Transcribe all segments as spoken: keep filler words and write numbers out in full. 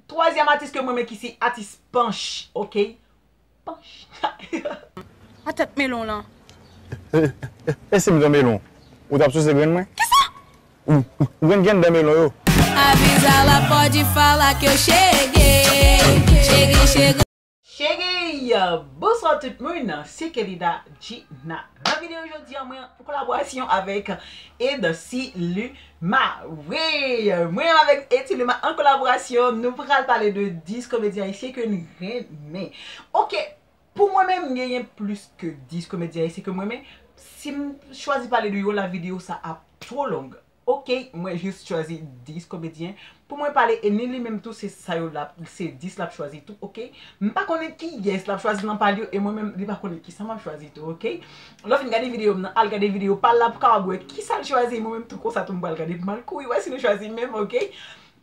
Twazyèm atis ke mwen renmen ki se atis Panch, ok? Panch. A tèt melon lan. E si m t yon melon, ou t ap souse grenn mwen? Kisa? Ou, ou, ou konn gen dan melon yo? Avisa la pode falar que eu cheguei. Cheguei, cheguei. Cheguei! Bonswa tout moun, se Kelida Gina. Nan videyo jodi an, mwen an kolaborasyon avèk Ed Siluma. Wi, mwen avèk Ed Siluma an kolaborasyon, nou pral pale de dis komedyen ayisyen ke n renmen. Ok, pou mwen menm, m genyen plis ke dis komedyen ayisyen ke m renmen. Si m chwazi pale de yo la, videyo sa ap twò long. Ok, mwen jis chwazi dis komedyen pou mwen pale, e ni li menm tou se sa yo l ap, se dis l ap chwazi tou, ok? M pa konnen kiyès l ap chwazi nan pale yo, e mwen menm li pa konnen kisa m ap chwazi tou, ok? Lè w fin gade videyo m nan, al gade videyo pa l la pou w kapab wè kisa l chwazi, e mwen menm tou konsa tou m pral gade pou m al kouri wè si nou chwazi menm, ok?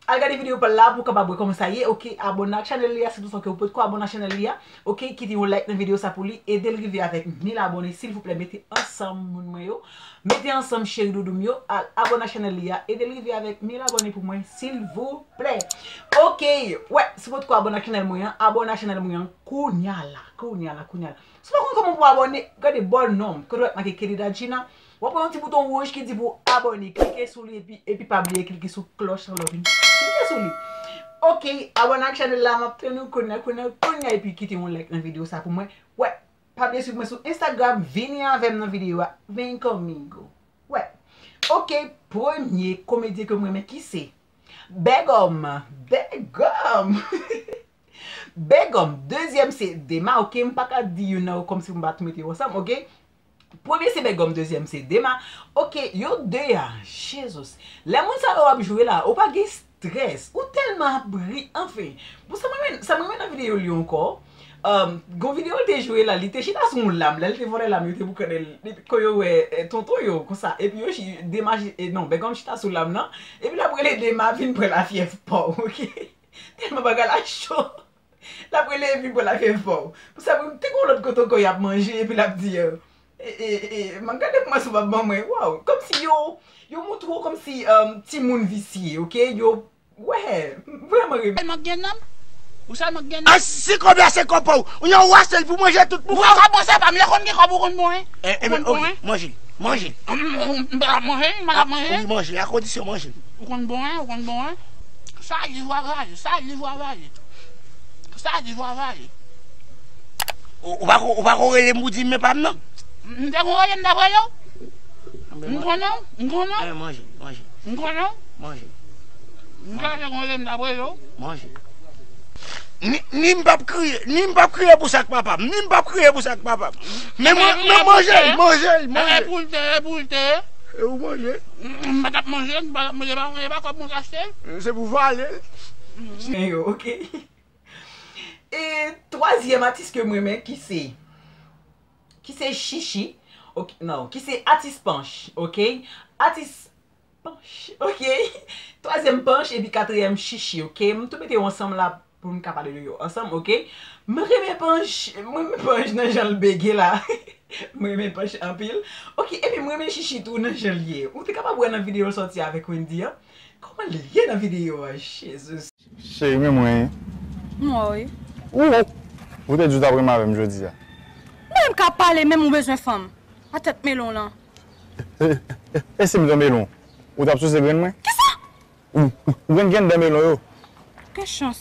Al gade videyo pa l la pou w kapab wè kòman sa ye, ok? Abòne ak chanèl li a, sitou sa ke w potko abòne ak chanèl li a, ok? Kite yon like nan videyo sa pou li, ede l rive avèk mil abòne, silvouplè, mete ansanm moun mwen yo. Mete ansanm cheri doudou m yo, al abòne ak chanèl li a, ede l rive avèk mil abòne pou mwen, silvouplè. Ok, wè, si w potko abòne ak chanèl mwen an, abòne ak chanèl mwen an kounya la, kounya la, kounya la. Si w pa konn kòman pou w abòne, gade bò non m, kote w wè make Kelida Gina, w ap wè yon ti bouton wouj ki di pou w abòne, klike sou li epi, epi pa bliye klike sou klòch lan lè w fin klike sou li. Ok, abòne ak chanèl la, m ap tann ou kounya, kounya, kounya, epi kite yon like nan videyo sa pou mwen. Wè, pa bliye swiv mwen sou Instagram, vini avè m nan videyo a, vem comigo. Wè. Ok, premye komedyen ke m renmen ki se Bègòm. Bègòm. Bègòm. Dezyèm se Dema, ok? M pa ka di youn nan yo kòmsi m pa tou mete yo ansanm, ok? Premye se Bègòm, dezyèm se Dema. Ok, yo de a, Jezis. Lè moun sa yo ap jwe la, ou pa gen strès. Ou tèlman ap ri, anfen. Bon, sa m renmen, sa m renmen nan videyo li ankò, um, gon videyo l te jwe la, li te chita sou yon lam, lè l te vòlè lam yo te boukannen l, epi kon yo wè, eh, tonton yo, konsa, epi yo chi-, Dema, eh, non, Bègòm chita sou lam nan, epi l ap rele Dema vin pran lafyèv pa w, ok? Tèlman bagay la cho. L ap rele epi pran lafyèv pa w. Pou sa, pou te gon lòt kote ankò y ap manje, epi l ap di, eh, e, e, e, man gade pou mwen si w p ap ban mwen. Waw, kòmsi yo, yo montre w kòmsi, um, timoun visye, ok? Yo, wè, m vrèman renmen. Sèlman gen nanm. Ou sèlman gen nanm. A si kòb la se kòb pa w. Ou yon wase l pou manje tout pou ou. Ou pa ka bon se pa m, lè konn gen kòb ou konn bon, hein? E, e, men, ok, manje, manje. M pa ka manje, m pa ka manje. Wi, manje, a kondisyon manje. Ou konn bon, hein, ou konn bon, hein. Sa di vwavaye, sa di vwavaye. Sa di vwavaye. Ou, ou pa ko, ou pa ko rele m pou di m men pa m nan? M te kon rele m dapre yo. M konnen w, m konnen w. Eh, manje, manje. M konnen w. Manje. M te kon rele m dapre yo. Manje. Ni, ni m p ap kriye, ni m p ap kriye pou sa k papa m, ni m p ap kriye pou sa k papa m. Men mwen, men manje l, manje l, manje. E pou l te, e pou l te. E ou manje. M pa t ap manje, m pa t ap manje, pa, e pa kòb mwen k achte l. Se pou vale l. Chen yo, ok. E twazyèm atis ke m renmen ki se, ki se Chichi, ok, non, ki se atis Panch, ok? Atis Panch, ok? Twazyèm Panch epi katriyèm Chichi, ok? M tou mete yo ansanm la pou m ka pale de yo ansanm, ok? M renmen Panch, m renmen Panch nan jan l bege la. M renmen Panch anpil. Ok, epi m renmen Chichi tou nan jan l ye. Ou te kapab wè nan videyo l sòti avèk Wendy an. Kòman l ye nan videyo a? Jezi. Cheri, men mwen. M wè w wi. Ou, ou te di w t ap renmen avè m jodi a. Mwen menm k ap pale, menm ou bezwen fanm. A tèt melon lan. E, e, e si m t yon melon, ou t ap souse grenn mwen? Kisa? Ou, ou, ou konn gen dan melon yo? Gen chans.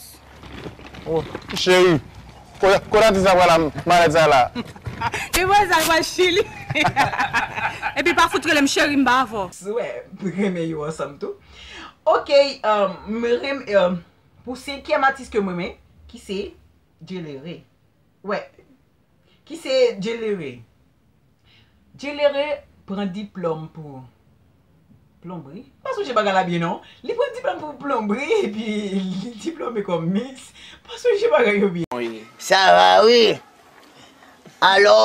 Oh, cheri, kote, kote atis la pral la, malad sa la? Li wè sa l pral chili. Epi pa fout rele m cheri, m pa avè w. Wè, m renmen yo ansanm tou. Ok, um, m renmen, um, pou senkyèm atis ke m renmen, ki se Djelere. Wè, ki se Djelere. Djelere pran diplòm pou plonbri. M pa sonje bagay la byen non. Li pran diplòm pou plonbri epi li diplòme kòm mis. M pa sonje bagay yo byen. Sa va wi. Alò,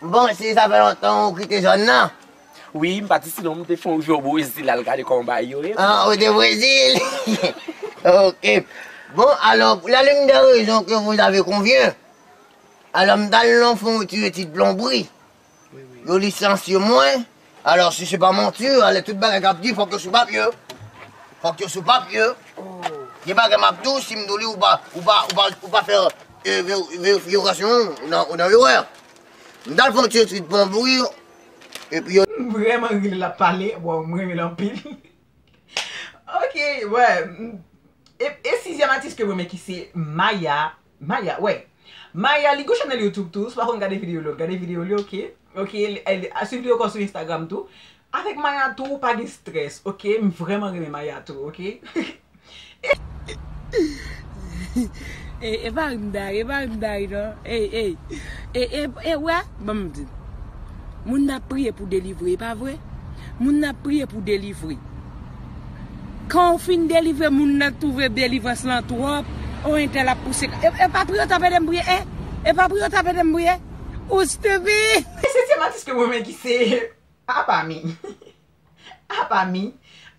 m panse sa fè lontan ou kite zòn nan. Wi, m pati silon, m te fè yon jou o Brezil al gade kòman bagay yo ye. Ah, ou te Brezil? Ok. Bon, alors, pour la ligne de raison que vous avez convient, alors, m t al nan fè yon ti etid plonbri. Yo lisansye mwen. Alò, si se pa manti, alè tout bagay k ap di, fòk yo sou papye. Fòk yo sou papye. Gen bagay m ap di w, si m di w li, ou pa, ou pa, ou pa, ou pa fè, e, ve-, verifyekasyon, ou nan, ou nan erè. M t al fè yon ti etid pran bri, epi yo. M vrèman ri lè l ap pale, bon, m renmen l anpil. Ok, wè. E, e sizyèm atis ke mwen renmen ki se Maya. Maya, wè. Maya, li gon chanèl YouTube tou, si w pa konn gade videyo li, gade videyo li, ok? Ok, li, li, a, swiv li ankò sou Instagram tou. Avèk Maya tou, ou pa gen strès, ok? M vrèman renmen Maya tou, ok? E, e pa ri m ta ri, e pa ri m ta ri non. E, e, e, e, e, wè, ban m di. Moun nan ap priye pou delivre, e pa vre? Moun nan ap priye pou delivre. Kan w fin delivre, moun nan twouve delivrans lan twòp, o entèl ap pouse. E, e pa priye w t ap ede m priye, e? E pa priye w t ap ede m priye? Ou stupid! E setyèm atis ke mwen renmen ki se Apami. Apami.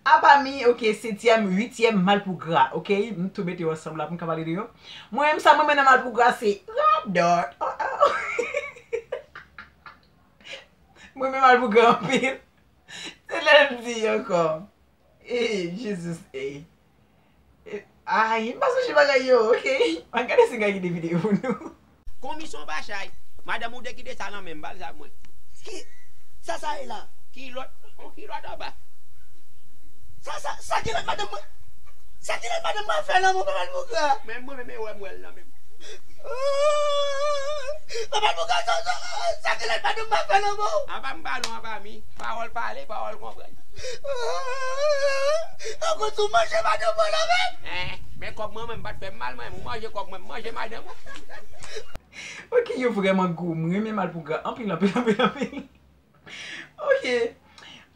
Apami, ok, setyèm, uityèm, Malpougra, ok? M tou mete yo ansanm la pou m ka pale de yo. Mwen menm sa mwen renmen nan Malpougra se radòt. Oh, oh. Mwen renmen Malpougra anpil. Se lè l di ankò. E, Jesus, e. E, ay, m pa sonje bagay yo, ok? Ann gade si m ka kite videyo pou nou. Konmisyon pa chay. Madanm ou te kite sa nan men m, pa l sa mwen. Ki, sa sa ye la? Kilòt, on kilòt anba. Sa, sa, sa kilòt madanm mwen? Sa kilòt madanm mwen fè nan mwen, papa l mougra? Men mwen menm e wè m wè l nan men m. Papa l mougra, sa, sa, sa kilòt madanm mwen fè nan mwen? Anba m balon, anba mi. Pawòl pale, pawòl konprann. Ankò tou manje madanm mwen la menm. Eh, men kòb mwen, mwen, m pa t fè m mal, mwen, ou manje kòb mwen, m manje madanm ou. Ok, yo vrèman gou. M renmen Malpougra anpil, anpil, anpil, anpil. Ok.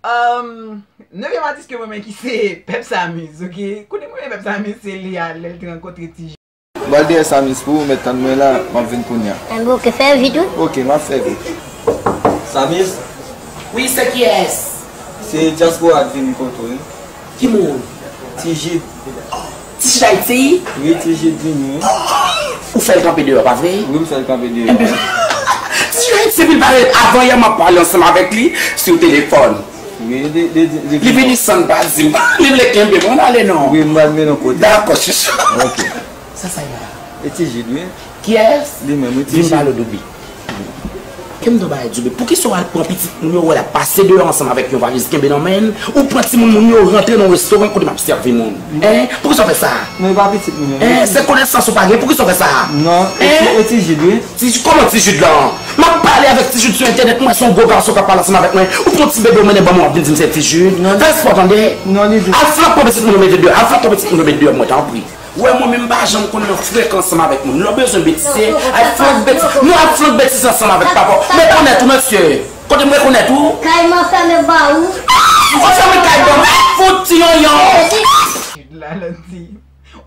Um, nevyèm atis ke mwen renmen ki se Pepsamis, ok? Kote mwen renmen Pepsamis, se lè a, lè l te rankontre Ti J. M pral dèyè Samis pou ou, mèt tann mwen la, m ap vin kounya. Enben, ok, fè vit, wi. Ok, m ap fè vit. Samis? Wi, se kiyès? Se dyaspora k vin kote w, wi. Ki moun? Ti Jid. Ti Jid Ayiti? Wi, Ti Jid vini, wi. Ou fè l kanpe deyò, pa vre? Wi, m fè l kanpe deyò. Enben, Ti Jid Ayiti, se vin pale, avan yè m ap pale ansanm avèk li sou telefòn. Wi, de, de, de, de. Li vini san pa di m. Li vle kenbe mwen ale non. Wi, m pral mennen w kote. Dakò, chouchou. Ok. Sa sa ye la? E Ti Jid, wi. Kiyès? Li menm, wi, Ti Jid. Vin pale w, Doubi. Ke m di w bagay, Doubi. Poukisa w al pran pitit moun yo, wè l ap pase deyò ansanm avèk yon valiz kenbe nan men l? Ou pran timoun moun yo, rantre nan yon restoran kote m ap sèvi moun. Hein? Poukisa w fè sa? Non, e pa pitit moun yo, non. Hein? Se konesans ou pa gen, poukisa w fè sa? Non, e Ti, e Ti Jid, wi. Ti Jid, kòman Ti Jid la? M ap pale avèk Ti Jid sou entènèt, m wè se yon gwo gason k ap pale ansanm avèk mwen. Ou pran ti bebe w mennen ban mwen, w ap vin di m se Ti Jid. Non. Fè espò tande. Non, li di. Al flank pran pitit moun yo mete deyò. Al flank pran pitit moun yo mete deyò, mwen tanpri. Wè mwen menm m pa janm konn nan frekans ansanm avèk moun. Lè w bezwen betize, al flank betiz. Nou al flank betiz ansanm avèk papa w. M rekonèt ou, mesye. Kote m rekonèt ou? Kay m ap fèmen ba ou. Ou fèmen kay ban m. Fout ti yonyon. Jid la, l ap di.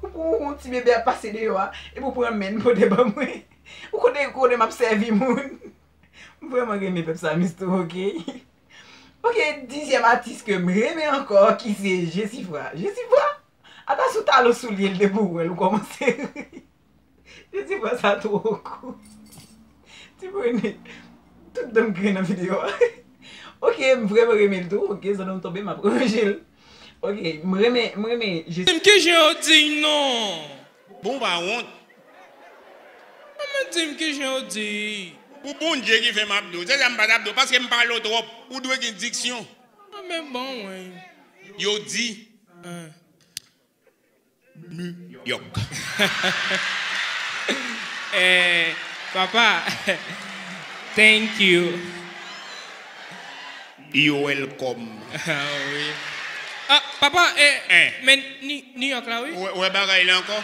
Ou pou yon ti bebe ap pase deyò a, epi w pran men l pote ban mwen. Ou konnen, konnen m ap sèvi moun. M vrèman renmen Pepsamis tou, ok? Ok, dizyèm atis ke m renmen ankò, ki se Jesifra. Jesifra? Ata sou talon soulye l te pou wè l, ou kòmanse ri. Jesifra sa twò gou. Ti Brene, tout dan m grenn nan videyo a. Ok, m vrèman renmen l tou, ok, zòn nan m tonbe, m ap ranje l. Ok, m renmen, m renmen Jesifra. Di m kijan yo di non. Bon, ou pa wont? Mwen di m kijan yo di. Pou Bondye ki fè m ap di w. Se sa m pa t ap di w, paske m pale w twòp. Ou dwe gen diksyon. Mwen bon, wi. Yo di. Hein. New York. Eh, papa, thank you. You're welcome. Ah, wi. Ah, papa, eh, eh, men Ni-, New York la, wi. Wè, wè bagay la ankò.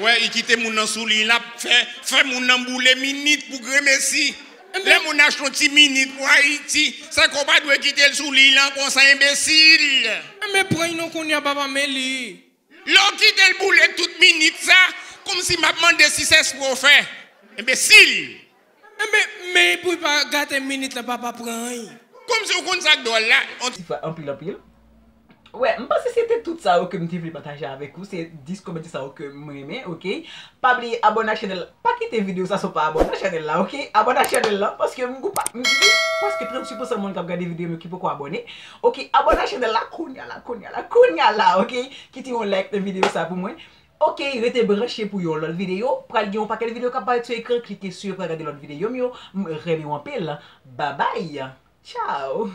Wè, li kite moun nan sou liy, l ap fè, fè moun nan boule minit pou gremesi. Enben, lè moun achte yon ti minit pou Ayiti, sa k ou pa dwe kite l sou liy la konsa, enbesil. Enben, pran yon kounye a, papa, men li. Lè w kite l boule tout minit sa, kòmsi m ap mande si se espre w fè. Enbesil! Enben, men pou l pa gate minit la, papa pran anyen. Kòmsi w konn sa k dwòl la. Ti frè, anpil, anpil. Wè, m panse se te tout sa yo ke m te vle pataje avèk ou. Se dis komedi sa yo ke m renmen, oke? Pa bliye abòne ak chanèl la. Pa kite videyo sa san w pa abòne ak chanèl la, oke? Abòne ak chanèl la, paske m gou pa, m gen prèske tranntuit pousan moun k ap gade videyo m yo ki poko abòne. Oke, abòne ak chanèl la kounya la, kounya la, kounya la, oke? Kite yon like nan videyo sa pou mwen. Oke, rete branche pou yon lòt videyo. Pral gen yon pakèt videyo k ap parèt sou ekran, klike sou yo, pral gade lòt videyo m yo. M renmen w anpil. Babay. Tchao.